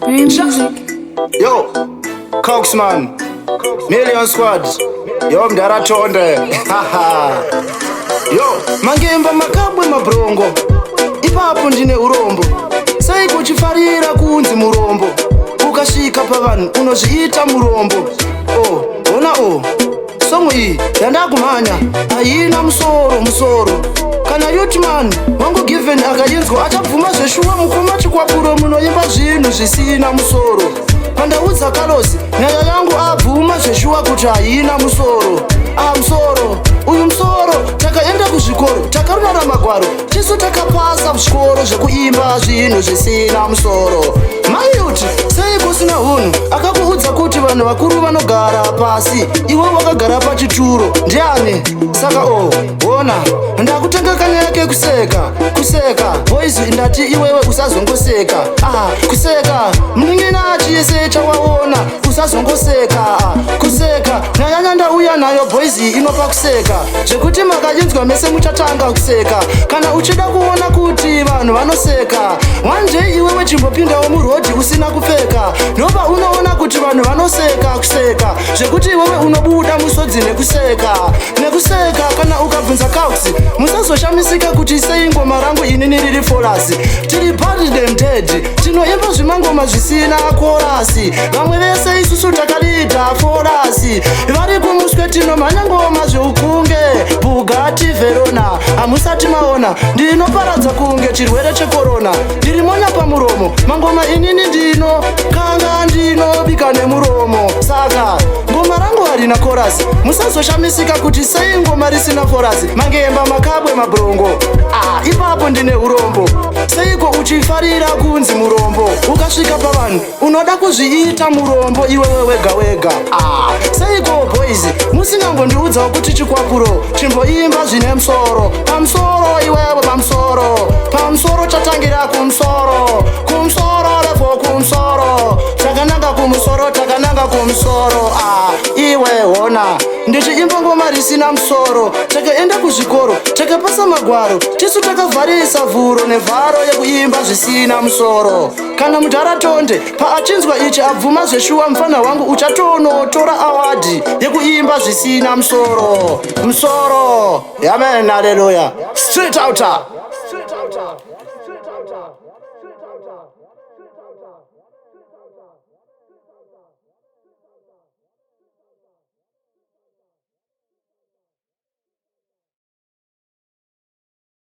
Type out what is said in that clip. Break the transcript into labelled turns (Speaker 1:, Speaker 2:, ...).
Speaker 1: Green music.
Speaker 2: Yo, Coxman, Million Squad, yo mdara Tonde. Haha. Yo, mangemba makabwe mabrongo. Ipapo ndine urombo. Sei kuchifarira kunzi murombo? Ukasvika pavanhu unozviita murombo. Oh, ona oh. Song iyi yandakumhanya haina musoro musoro. Kana Yutman wangu Given akainzwa achabvuma zveshuwa. Mukoma Chikwapuro, munoimba zvinhu zvisina musoro. Pandaudza Karosi nyaya yangu, abvuma zveshuwa kuti haina musoro. Ah, musoro uyu musoro. Takaenda kuzvikoro, takarunara magwaro, tisu takapasa zvikoro zvekuimba zvinhu zvisina musoro. Maiuti sei kusina hunhu? Akakuudza kuti vanhu vakuru vanogara pasi, iwe wakagara pachituro, ndiani? Saka o ona, ndakutenga kanyaya kekuseka kuseka. Boys, ndati iwewe usazongoseka. Ah, kuseka munin'ina, chise chawaona usazongoseka. Ah, kuseka nyaya yandauya nayo, boys, inopa kuseka zvekuti makachinzwa mese muchatanga kuseka. Kana uchida kuona kuti vanhu vanoseka, one day iwewe chimbopindawo murodhi usina kupfeka, ndopa unoona kuti vanhu vanoseka kuseka zvekuti iwewe unobuda musodzi nekuseka nekuseka. Kana ukabvunza Cox, musazoshamisika kuti sei ngoma rangu inini riri forasi. Tiri bad them dead, tinoimba zvimangoma zvisina chorus. Vamwe vese isusu takalidha forasi, vari kumuswe tinomhanya ngoma zveukunge Bugatti Veyron. Hamusati maona, ndinoparadza kunge chirwere chekorona. Ndiri monya pamuromo, mangoma inini ndino kanga ndinobika nemuromo. Saka ngoma rangu harina chorus, musazoshamisika kuti sei ngoma risina chorus. Mangemba makabwe mabrongo. Ah, ipapo ndine urombo. Seiko uchifarira kunzi murombo? Ukasvika pavanhu unoda kuzviita murombo iwewe wega wega. Ah, seiko boys musingambondiudzawo kuti Chikwapuro chimboimba zvine musoro? Pamusoro iwewe, pamusoro, pamusoro, chatangira kumusoro, kumusoro repo, kumusoro takananga, kumusoro takananga, kumusoro. Ah, iwe hona, ndichiimba ngoma risina musoro. Takaenda kuzvikoro, takapasa magwaro, tisu takavharisa vhuro nevharo yekuimba zvisina musoro. Kana mudhara Tonde paachinzwa ichi, abvuma zveshuwa. Mufana wangu, uchatonotora award yekuimba zvisina musoro musoro. Amen, haleluya, straight outer. Straight outer. Straight outer. Straight outer.